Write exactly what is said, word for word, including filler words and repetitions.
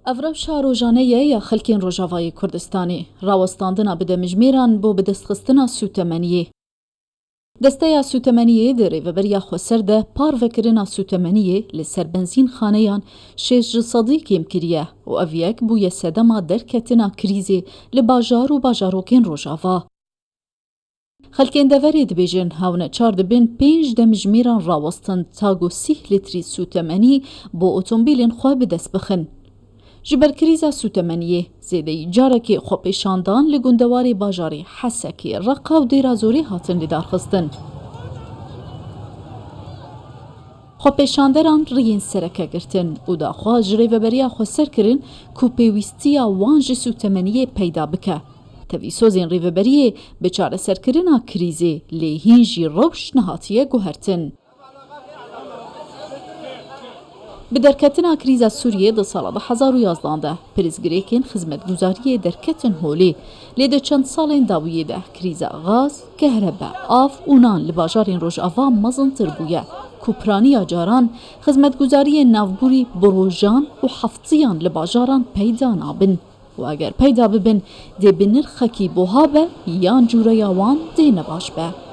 Ev rewşa rojane ye ya xelkên Rojavayê Kurdistanê, rawestandina bi demijmêran bo bidestxistina sûtemeniyê. Desteya sûtemeniyê di rêveberiya xweser de parvekirina sûtemeniyê li ser benzînxaneyan şêst ji sedî kêm kiriye û ev yek bûye sedema derketina krîzê li bajar û bajarokên Rojava. Xelkên deverê dibêjin, hewneçar dibin pênc demjimêran rawestin ta ku sîh litrî sûtemenî bo otomobîlên xwe bi dest bixin. Ji ber krîza sûtemeniyê, zêdeyî carekê xwepêşandan li gundewarê bajarê Hesekê, Reqa û Dêra Zorê hatin lidarxistin. Xwepêşanderan riyên sereke girtin û daxwaz ji rêveberiya xweser kirin ku pêwîstiya wan ji sûtemeniyê peyda bike. Tevî sozên rêveberiyê bi çareserkirina krîzê lê hîn jî rewş nehatiye guhertin. Bi derketina krîza Sûriyê di sala du hezar û yazdan de pirsgirêkên xizmetguzariyê derketin holê. Lê di çend salên dawiyê de krîza gaz, kehrebe, av û nan li bajarên Rojava mezintir bûye ku piraniya caran xizmetguzariyên navborî bi rojan û heftiyan li bajaran peyda nabin. Û eger peyda bibin, dê bi nirxekî buha be yan cûreya wan dê nebaş be.